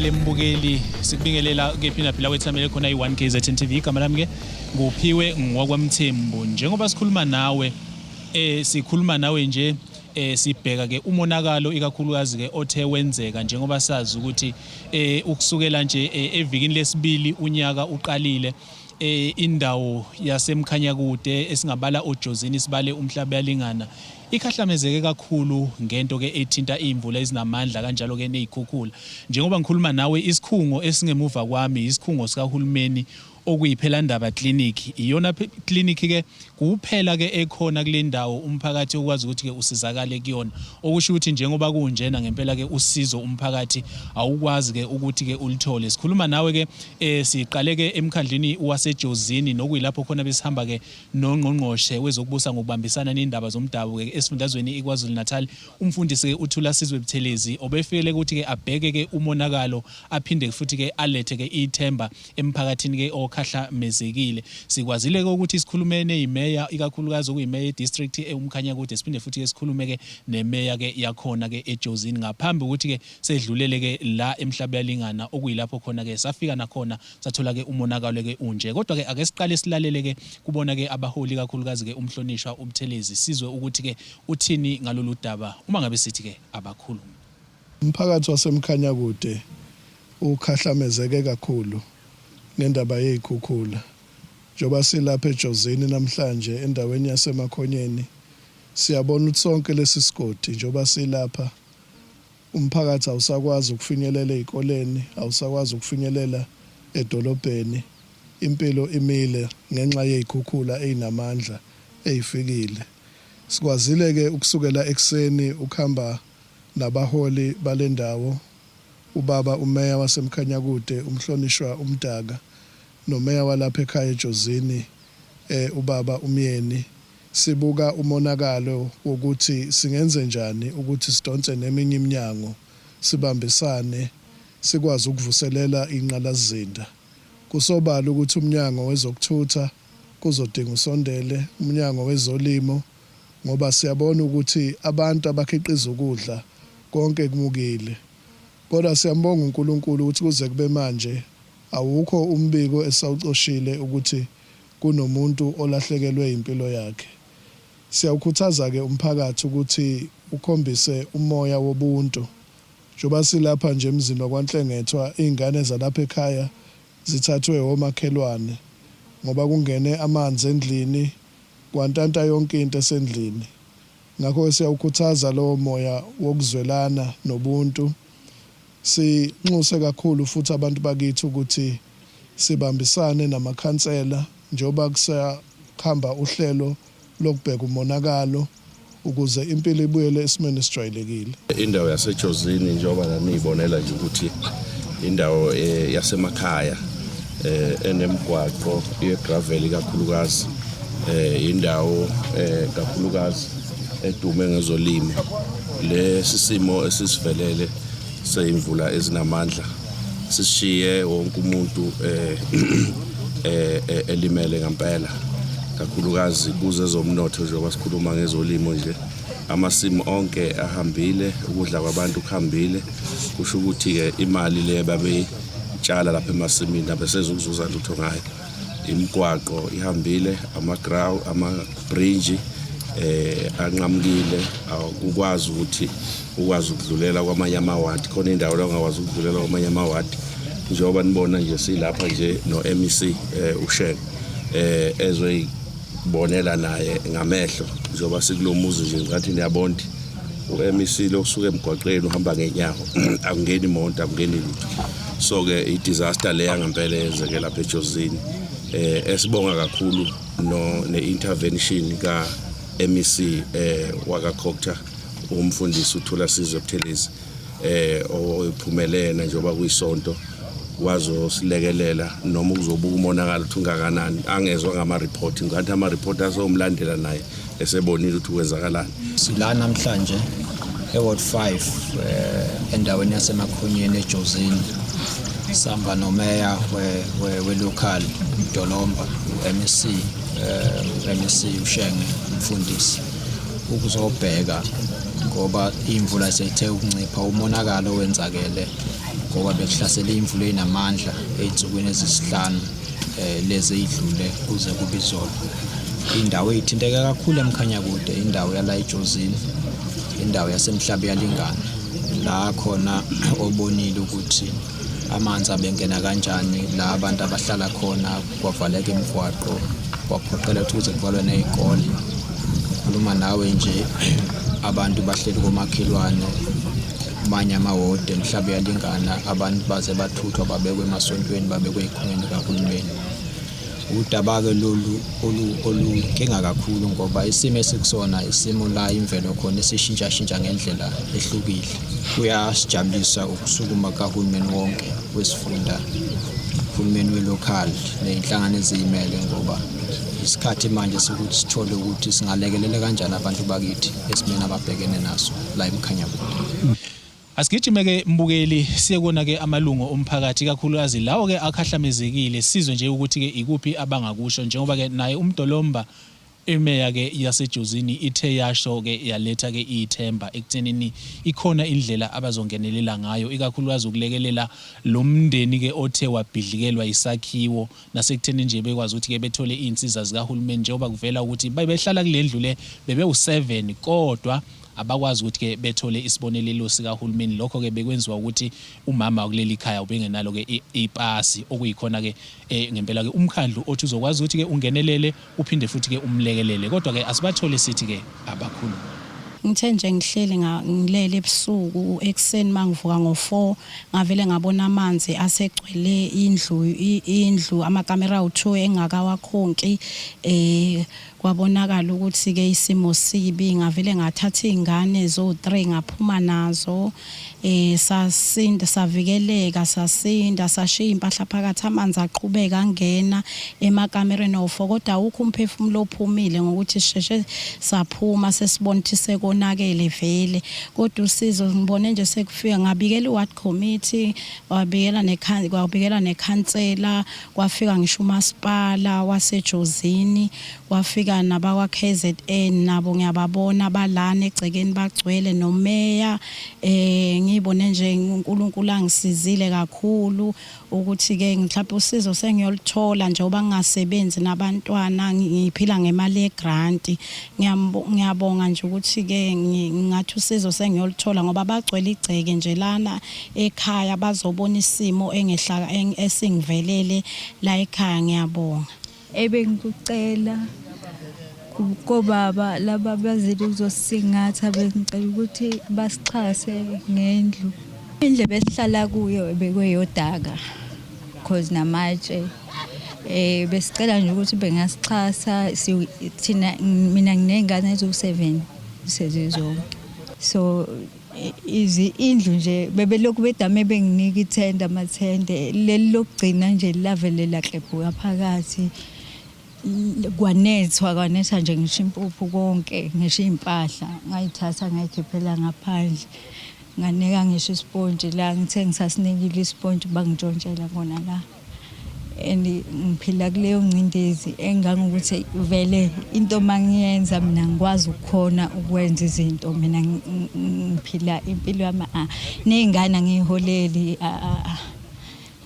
Sikubingelele mbukeli, sikubingelela kephi naphi la wethamele khona i-1 KZN TV. Igama lami ke nguphiwe ngwakwamthembu. Njengoba sikhuluma nawe sikhuluma nawe nje sibheka ke umonakalo ikakhulukazi ke othe wenzeka njengoba sazi ukuthi ukusukela nje evikini lesibili unyaka uqalile indawo yaseMkhanyakude esingabala oJozini sibale uMhlabuyalingana ikhahlamezeke kakhulu ngento ke ethinta imvula ezinamandla kanjalo ke nezikhukhula. Njengoba ngikhuluma nawe isikhungo esingemuva kwami isikhungo sikahulumeni okuyiPhelandaba Clinic. Iyona clinic ke kuphela ke ekhona kule ndawo umphakathi okwazi ukuthi ke usizakale kuyona. Okusho ukuthi njengoba kunjena ngempela ke usizo umphakathi awukwazi ke ukuthi ke ulithole. Sikhuluma nawe ke siqale ke emkhandlini waseJozini nokuyilapho khona besihamba ke nongqongqoshe wezokubusa ngokubambisana nendaba zomdabu ke esifundazweni iKwaZulu Natal umfundisi ke uThulasizwe Buthelezi obefikele ukuthi ke abheke ke umonakalo aphinde futhi ke alethe ke ithemba emphakathini ke okhahlamezekile. Sikwazile ke ukuthi sikhulume neyimeya ikakhulukazi okuyimeya ye-district eUmkhanyakude siphinde futhi ke sikhulume ke nemeya ke yakhona ke eJozini ngaphambi ukuthi ke sedlulele ke la eMhlabuyalingana okuyilapho khona ke safika nakhona sathola ke umonakalo ke unje. Kodwa ke ake siqale silalele ke kubona ke abaholi kakhulukazi ke umhlonishwa uButhelezi sizwe ukuthi ke uthini ngalolu daba uma ngabe sithi ke abakhulume. Umphakathi waseMkhanyakude ukhahlamezeke kakhulu ngendaba yezikhukhula. Njengoba silapha eJozini namhlanje endaweni yaseMakhonyeni siyabona ukuthi sonke lesi sigodi njengoba silapha umphakathi awusakwazi ukufinyelela ezikoleni, awusakwazi ukufinyelela edolobheni. Impilo imile ngenxa yezikhukhula ezinamandla ezifikile. Sikwazile-ke ukusukela ekuseni ukuhamba nabaholi bale ndawo, ubaba uMeya waseMkhanyakude uMhlonishwa uMdaka noMeya walapha ekhaya eJozini ubaba uMyeni, sibuka umonakalo wokuthi singenzenjani ukuthi sidonse neminye iminyango sibambisane sikwazi ukuvuselela ingqalasizinda. Kusobala ukuthi uMnyango wezokuThutha kuzodinga usondele, uMnyango wezoLimo ngoba siyabona ukuthi abantu abakhiqiza ukudla konke kumukile. Kodwa siyambonga uNkulunkulu ukuthi kuze kube manje awukho umbiko esisawucoshile ukuthi kunomuntu olahlekelwe yimpilo yakhe. Siyawukhuthaza-ke umphakathi ukuthi ukhombise umoya wobuntu. Njengoba silapha nje emzini wakwaNhlengethwa, izingane zalapha ekhaya zithathwe omakhelwane ngoba kungene amanzi endlini kwantanta yonke into esendlini. Ngakho-ke siyawukhuthaza lowo moya wokuzwelana nobuntu. Sinxuse kakhulu futhi abantu bakithi ukuthi sibambisane namakhansela njengoba kusakhamba uhlelo lokubheka umonakalo ukuze impilo ibuyele esimweni esijwayelekile. Indawo yaseJozini njengoba naniyibonela nje ukuthi indawo yasemakhaya enemigwaqo yegravel ikakhulukazi indawo kakhulukazi edume ngezolimo. Lesi simo esisivelele seyimvula ezinamandla sishiye wonke umuntu elimele ngempela, kakhulukazi kuzezomnotho. Njengoba sikhuluma ngezolimo nje, amasimu onke ahambile, ukudla kwabantu kuhambile. Kusho ukuthi-ke imali le babeyitshala lapha emasimini abesezukuzuza lutho ngayo. Imigwaqo ihambile, amagraw amabrinji anqamukile, akukwazi ukuthi ukwazi ukudlulela kwamanye amawadi. Khona indawo la ungakwazi ukudlulela kwamanye amawadi, njengoba nibona nje silapha nje no-MEC uShenge ezoyibonela naye ngamehlo. Njengoba sikulo muzi nje, ngathi niyabona u-MEC lo kusuka emgwaqeni uhamba ngenyawo, akungeni imoto, akungeni lutho. So-ke i-disaster le yangempela eyenzeke lapha eJozini, esibonga kakhulu no ne-intervention ka-MEC wakaCogta umfundisi uThulasizwe Buthelezi oyiphumelele njengoba kuyisonto wazosilekelela noma ukuzobuka umonakalo ukuthi ungakanani. Angezwa ngama-report, ngathi ama-report asomlandela naye esebonile ukuthi kwenzakalani. Sila namhlanje eWard 5 endaweni yaseMakhonyeni eJozini, sihamba nomeya we-local Dolomba u-MEC u-MEC uShenge umfundisi ukuzobheka ngoba imvula seyithe ukuncipha umonakalo owenzakele Ngoba bekuhlasele imvula enamandla ey'nsukwini ezisihlanu lezi ey'dlule kuze kube izolo. Indawo ey'thinteke kakhulu eMkhanyakude indawo yala eJozini, indawo yaseMhlabuyalingana la khona obonile ukuthi amanzi abengena kanjani la abantu abahlala khona, kwavaleka imigwaqo, kwaphoqeleka ukuthi kuze kuvalwe ney'kole. Ngikhuluma nawe nje abantu bahleli komakhelwane kumanye amawodi eMhlabuyalingana, abantu baze bathuthwa babekwe emasontweni, babekwe ey'khungweni kahulumeni. Udaba-ke lolu oluyinkinga kakhulu ngoba isimo esikusona isimo la imvelo khona isishintshashintsha ngendlela ehlukile. Kuyasijabulisa ukusukuma kukahulumeni wonke wesifunda, uhulumeni we-local ney'nhlangano eziyimele ngoba isikhathi manje sokuthi sithole ukuthi singalekelela kanjani abantu bakithi esimeni ababhekene naso la eMkhanyakude. Asigijime ke mbukeli siye kona ke amalungu omphakathi ikakhulukazi lawo ke akhahlamezekile sizwe nje ukuthi ke ikuphi abangakusho njengoba ke naye uMdolomba imeya ke yaseJozini ithe yasho ke yaletha ke ithemba ekuthenini ikhona indlela abazongenelela ngayo ikakhulukazi ukulekelela lo mndeni ke othe wabhidlikelwa isakhiwo nasekutheni nje bekwazi ukuthi ke bethole izinsiza zikahulumeni njengoba kuvela ukuthi bebehlala kule ndlu le bebewu-7 kodwa abakwazi ukuthi ke bethole isibonelelo sikahulumeni. Lokho ke bekwenziwa ukuthi umama wakuleli khaya ubengenalo ke ipasi, okuyikhona ke ngempela ke umkhandlu othi uzokwazi ukuthi ke ungenelele uphinde futhi ke umlekelele, kodwa ke asibathole sithi ke abakhulume. Ngithe nje ngihleli ngilele ebusuku, ekuseni mangivuka ngo-4 ngavele ngabona amanzi asegcwele indlu indlu amakamera awu-2 engakawakhonki Kwabonakala ukuthi-ke isimo sibi, ngavele ngathatha iy'ngane zo-three ngaphuma nazo. Sasinda, savikeleka, sasinda, sashiya iy'mpahla phakathi, amanzi aqhubeka angena emakamereni awu-four, kodwa awukho umphefumulo ophumile ngokuthi sisheshe saphuma sesibona ukuthi sekonakele vele. Kodwa usizo ngibone nje sekufika, ngabikela i-ward committee, kwabikela kwabikela nekhansela, Kwafika ngisho umasipala waseJozini, kwafika nabakwa-KZN nabo ngiyababona balana egcekeni bagcwele nomeya. Ngibone nje uNkulunkulu angisizile kakhulu ukuthi-ke mhlawumbe usizo sengiyoluthola njengoba ngingasebenzi nabantwana ngiphila ngemali yegranti. Ngiyabonga nje ukuthi-ke ngingathi usizo sengiyoluthola ngoba bagcwele igceke nje lana ekhaya bazobona isimo engehla esingivelele la ekhaya ngiyabonga. Ebengikucela kobaba laba abazile ukuzosisingatha bengicela ukuthi basixhase ngendlu. Indlu ebesihlala kuyo bekweyodaka cause namatshe besicela nje ukuthi bengasixhasa thina mina nginey'ngane eziwu-7 sezizonke so Izi indlu nje bebelokhu bedame benginika ithende amathende leli lokugcina nje lavele laklebhuka phakathi kwanethwa kwanetha nje ngisho impuphu konke ngisho iy'mpahla ngayithatha ngayikhiphela ngaphandle nganika ngisho isipontshi la ngithe ngisasinikile isipontshi bangitshontshela kona la. And ngiphila kuleyo ngcindezi engangokuthi vele into mangiyenza mina ngikwazi ukukhona ukwenza izinto mina ngiphila impilo yami ney'ngane angiyiholeli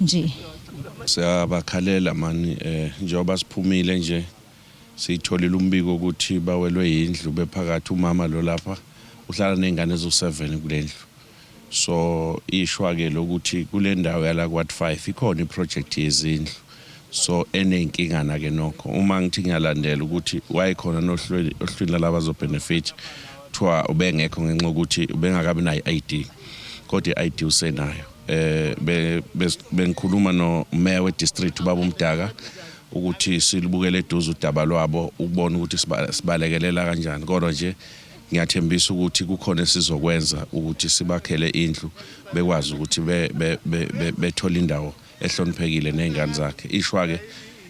nje. Siyabakhalela mani njengoba siphumile nje siyitholile umbiko ukuthi bawelwe yindlu bephakathi umama lo lapha uhlala ney'ngane eziwu-7 kule ndlu. So ishwa ke lokuthi kule ndawo yala kwa-Ward 5 ikhona i-project yezindlu so eney'nkingana ke nokho uma ngithi ngiyalandela ukuthi wayekhona nohlwini ohlwini lalaba azobenefit kuthiwa ubengekho ngenxa yokuthi ubengakabi nayo i-ID kodwa i-ID usenayo bengikhuluma nomeya we-district ubaba uMdaka ukuthi silubukele eduze udaba lwabo ukubona ukuthi sibalekelela kanjani kodwa nje Ngiyathembisa ukuthi kukhona esizokwenza ukuthi sibakhele indlu bekwazi ukuthi bethole indawo ehloniphekile nezingane zakhe. Ishwa-ke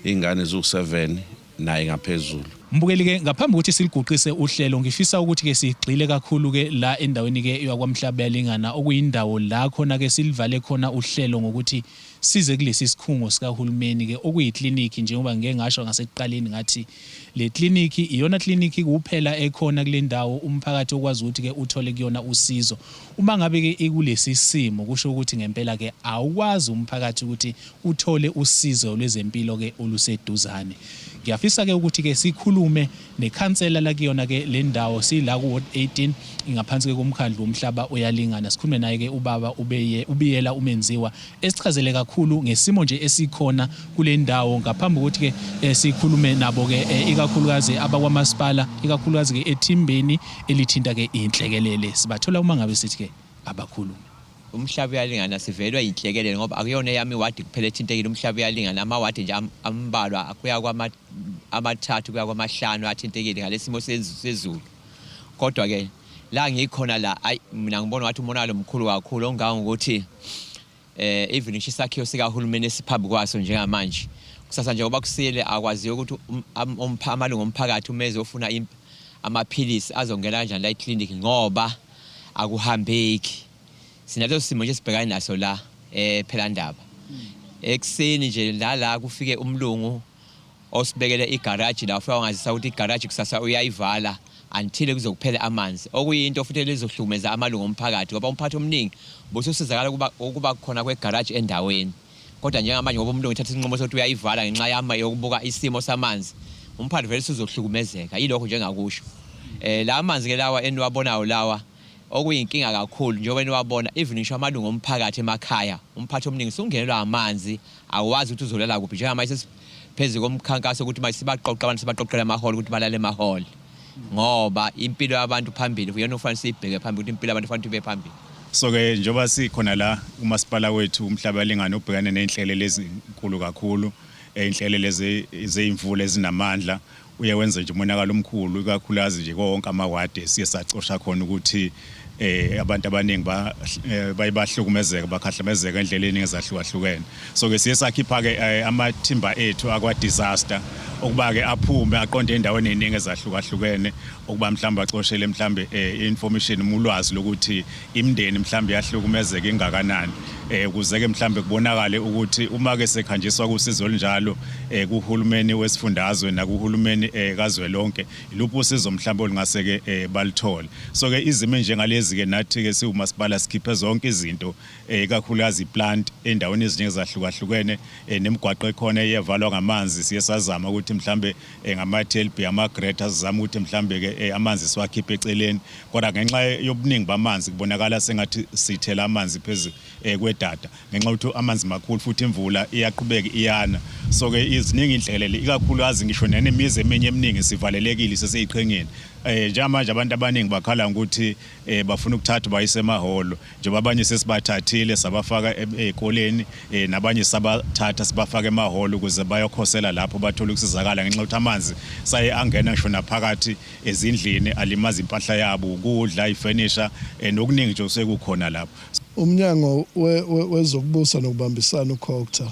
iy'ngane ziwu-7 naye ngaphezulu. Mbukeli ke, ngaphambi kokuthi siliguqise uhlelo, ngifisa ukuthi ke sigxile kakhulu ke la endaweni ke yakwaMhlabuyalingana, okuyindawo la khona ke silivale khona uhlelo ngokuthi size kulesi sikhungo sikahulumeni ke okuyikliniki. Njengoba ngike ngasho ngasekuqaleni ngathi le kliniki iyona kliniki kuphela ekhona kule ndawo umphakathi okwazi ukuthi ke uthole kuyona usizo. Uma ngabe ke ikulesi simo, kusho ukuthi ngempela ke awukwazi umphakathi ukuthi uthole usizo lwezempilo ke oluseduzane. Ngiyafisa ke ukuthi ke sikhulume nekhansela lakuyona ke le ndawo, sila ku Ward 18 ngaphansi ke komkhandlu womhlaba uyalingana. Sikhulume naye ke ubaba ubeye ubiyela umenziwa, esichazele kakhulu ngesimo nje esikhona kule ndawo, ngaphambi kokuthi ke sikhulume nabo ke ikakhulukazi abakwamasipala, ikakhulukazi ke ethimbeni elithinta ke inhlekelele. Sibathola uma ngabe sithi ke abakhulume. Umhlaba uyalingana sivelwe yinhlekelele ngoba akuyona eyami iwadi kuphela ethintekile. Umhlaba uyalingana, amawadi nje ambalwa kuya amathathu kuya kwamahlanu athintekile ngalesimo sezulu. Kodwa ke la ngikhona la, ayi, mina ngibona ngathi umonakalo mkhulu kakhulu ongangokuthi even ngisho isakhiwo sikahulumeni esiphambi kwaso njengamanje, kusasa njengoba kusile, akwaziyo ukuthi amalungu omphakathi uma ezofuna amaphilisi azongena kanjani la eklinikhi ngoba akuhambeki. Sinaleso simo nje sibhekane naso la ePhelandaba. Ekuseni nje la kufike umlungu osibekele igaraji la, ufika wangazisa ukuthi igaraji kusasa uyayivala until kuzokuphela amanzi, okuyinto futhi elizohlukumeza amalungu omphakathi ngoba umphakathi omningi bususizakala ukuba khona kwegaraji endaweni. Kodwa njengamanje ngoba umlungu ethatha isinqumo sokuthi uyayivala ngenxa yama yokubuka isimo samanzi, umphakathi vele usuzohlukumezeka. Yilokho nje engakusho. La amanzi ke lawa eniwabonayo lawa, okuyinkinga kakhulu njengoba niwabona, even ngisho amalungu omphakathi emakhaya, umphakathi omningi usungenelwa amanzi, awazi ukuthi uzolala kuphi. Njengamanje sesiphezu komkhankaso ukuthi manje sibaqoqe abantu, sibaqoqele amahholo ukuthi balale emahholo, ngoba impilo yabantu phambili iyona okufanele siyibheke phambili, ukuthi impilo yabantu kufanele ibe phambili. So-ke njengoba sikhona la, umasipala wethu uMhlabuyalingana ubhekane ney'nhlelelo ezinkulu kakhulu, iy'nhlelelo zey'mvula ezinamandla. Uye wenze nje umonakalo omkhulu, ikakhulukazi nje konke amawadi esiye sacosha khona ukuthi abantu abaningi baye bahlukumezeka, bakhahlamezeka endleleni ezahlukahlukene. So-ke siye sakhipha-ke amathimba ethu akwa-disaster ukuba-ke aphume aqonde endaweni ey'ningi ezahlukahlukene ukuba mhlawumbe acoshele mhlawumbe information, ulwazi lokuthi imindeni mhlawumbe yahlukumezeka ingakanani, ukuze-ke mhlawumbe kubonakale ukuthi uma-ke sekhanjiswa kusizo olunjalo kuhulumeni wesifundazwe nakuhulumeni kazwelonke, iluphi usizo mhlawumbe olungase-ke baluthole. So-ke izimo enjengalezi-ke nathi-ke siwumasipala sikhiphe zonke izinto, ikakhulukazi iplant endaweni eziningi ezahlukahlukene, nemigwaqo ekhona eyevalwa ngamanzi. Siye sazama ukuthi mhlambe ngama-TLB, ama-grater, sizama ukuthi mhlambe ke amanzi siwakhiphe eceleni, kodwa ngenxa yobuningi bamanzi kubonakala sengathi sithela amanzi phezu kwedada, ngenxa yokuthi amanzi makhulu futhi imvula iyaqhubeka iyana. So-ke iziningi iy'nhlekelele, ikakhulukazi ngisho nanemizi eminye eminingi sivalelekile, seseyiqhengeni. Njengamanje abantu abaningi bakhala ngokuthi bafuna ukuthathwa bayise emahholo, njengoba abanye sesibathathile sabafaka ey'koleni, nabanye sabathatha sibafaka emahholo ukuze bayokhosela lapho bathole ukusizakala, ngenxa yokuthi amanzi saye angena ngisho naphakathi ezindlini, alimaza impahla yabo, ukudla, ifenisha, nokuningi nje osekukhona lapho. Umnyango wezokubusa nokubambisana uCogta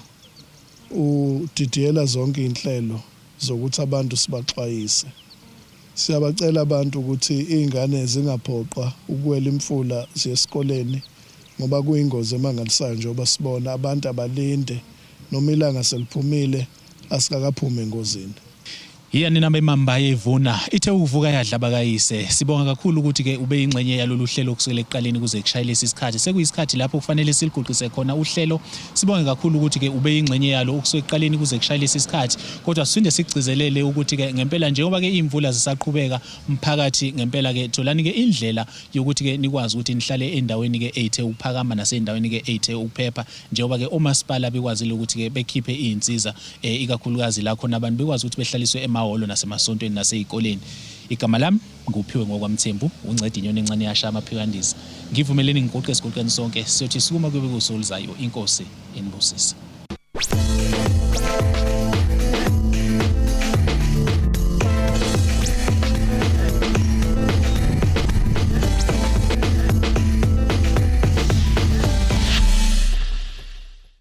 udidiyela zonke iy'nhlelo zokuthi abantu sibaxwayise. Siyabacela abantu ukuthi iy'ngane zingaphoqwa ukuwela imfula ziye esikoleni ngoba kuyingozi emangalisayo, njengoba sibona abantu abalinde noma ilanga seliphumile, asikakaphumi engozini. Iya nina bemamba yevuna ithe ukuvuka yadla bakayise. Sibonga kakhulu ukuthi ke ube ingxenye yalolu hlelo kusukela ekuqaleni kuze kushaye lesi sikhathi. Sekuyisikhathi lapho kufanele siliguqise khona uhlelo. Sibonge kakhulu ukuthi ke ube ingxenye yalo ukusuka ekuqaleni kuze kushaye lesi sikhathi. Kodwa siphinde sigcizelele ukuthi ke ngempela njengoba ke iy'mvula zisaqhubeka, mphakathi ngempela ke tholani ke indlela yokuthi ke nikwazi ukuthi nihlale endaweni ke eyithe ukuphakama nasey'ndaweni ke eyithe ukuphepha, njengoba ke omasipala bekwazile ukuthi ke bekhiphe iy'nsiza, ikakhulukazi la khona abantu bekwazi ukuthi behlaliswe emahholo nasemasontweni nasey'koleni. Igama lami nguPhiwe ngokwaMthembu, unceda inyoni encane yasha amaphiko andiza. Ngivumeleni ngiguqe esiguqeni sonke, siyothi sukuma kube kusuku oluzayo. Inkosi inibusise.